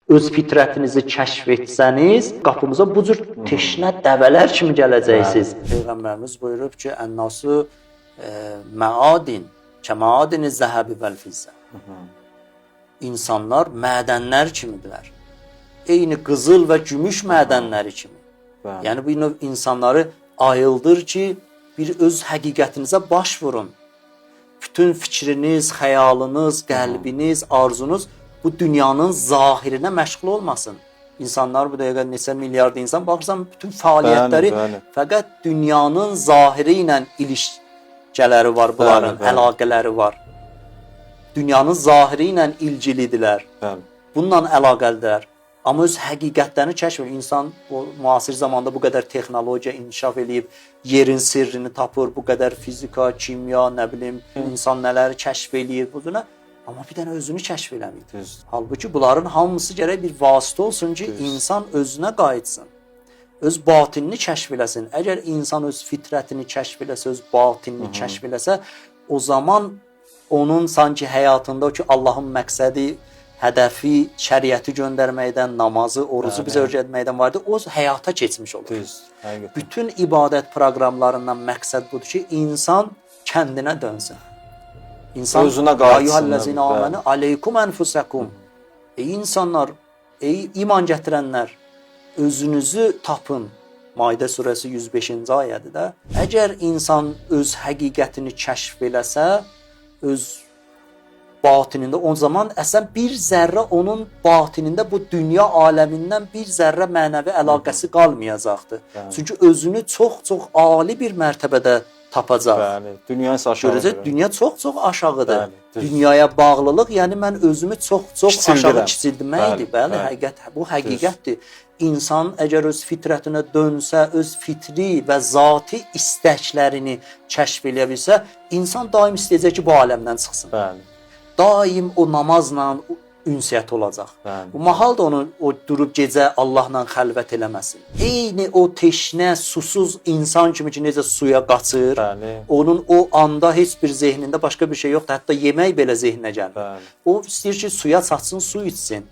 Öz fitrətinizi kəşf etsəniz, qapımıza bu cür teşnə dəvələr kimi gələcəksiniz. Peyğəmbərimiz buyurub ki, ən-nasu məadin, kəməadini zəhəbi vəl fizzə. İnsanlar mədənlər kimidirlər. Eyni qızıl və gümüş mədənləri kimi. Bəli. Yəni bu növ insanları ayıldır ki, bir öz həqiqətinizə baş vurun. Bütün fikriniz, xəyalınız, qəlbiniz, arzunuz bu dünyanın zahirinə məşğul olmasın. İnsanlar bu dəqiqə neçə milyard insan baxırsan bütün fəaliyyətləri Bəli, bəli. fəqət dünyanın zahiri ilə ilişkələri var bunların, Bəli, bəli. əlaqələri var. Dünyanın zahiri ilə ilgilidirlər. Bəli. Bununla əlaqəlidirlər. Amma öz həqiqətlərini kəşf edir. İnsan o müasir zamanda bu qədər texnologiya inkişaf eləyib, yerin sirrini tapır, bu qədər fizika, kimya, nə bilim, insan nələri kəşf eləyir bu cürə. Amma bir dənə özünü kəşf eləmir. Düz. Halbuki bunların hamısı gərək bir vasitə olsun ki, Düz. insan özünə qayıtsın. Öz batinini kəşf eləsin. Əgər insan öz fitrətini kəşf eləsə, öz batinini kəşf eləsə, o zaman onun sanki həyatında o ki Allahın məqsədi, hədəfi, şəriəti göndərməkdən, namazı, orucu Bəli. bizə öyrətməkdən vardı, o həyata keçmiş olur. Düz. Həqiqətən. Bütün ibadət proqramlarından məqsəd budur ki, insan kəndinə dönsün. İnsan Özünə qayıtsın, Ayyuhəllezina bəli. amenu aleykum enfusekum. Ey insanlar, ey iman gətirənlər, özünüzü tapın. Maidə surəsi 105-ci ayədir də. Əgər insan öz həqiqətini kəşf eləsə, öz batinində o zaman əslən bir zərrə onun batinində bu dünya aləmindən bir zərrə mənəvi əlaqəsi qalmayacaqdır. Bəli. Çünki özünü çox-çox ali bir mərtəbədə tapacaq. Bəli. Dünyanı isə aşağı. Görəcək dünya çox-çox aşağıdır. Bəli, düz. Dünyaya bağlılıq, yəni mən özümü çox-çox aşağı Kiçildirəm. kiçiltməkdir. Bəli, Bəli, bəli. həqiqət bu həqiqətdir. İnsan əgər öz fitrətinə dönsə, öz fitri və zati istəklərini kəşf eləyə bilsə, insan daim istəyəcək ki, bu aləmdən çıxsın. Bəli. Daim o namazla ünsiyyət olacaq. Bəli. Bu mahal da onu o durub gecə Allahla xəlvət eləməsin. Eyni o teşnə, susuz insan kimi ki, necə suya qaçır, Bəli. onun o anda heç bir zehnində başqa bir şey yoxdur. Hətta yemək belə zehninə gəlmir. Bəli. O istəyir ki, suya çatsın, su içsin.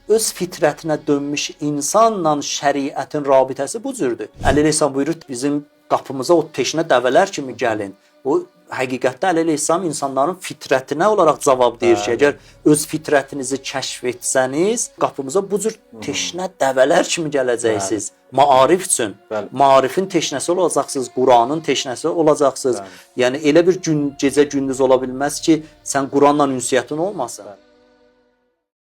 Öz fitrətinə dönmüş insanla şəriətin rabitəsi bu cürdür. Əli əleyhissalam buyurur, bizim qapımıza o teşnə dəvələr kimi gəlin. O həqiqətdə Əli əleyhissalam insanların fitrətinə olaraq cavab deyir ki, Bəli. əgər öz fitrətinizi kəşf etsəniz, qapımıza bu cür teşnə dəvələr kimi gələcəksiniz. Maarif üçün. Bəli. Maarifin teşnəsi olacaqsınız, Quranın teşnəsi olacaqsınız. Bəli. Yəni elə bir gün gecə gündüz ola bilməz ki, sən Quranla ünsiyyətin olmasın. Bəli.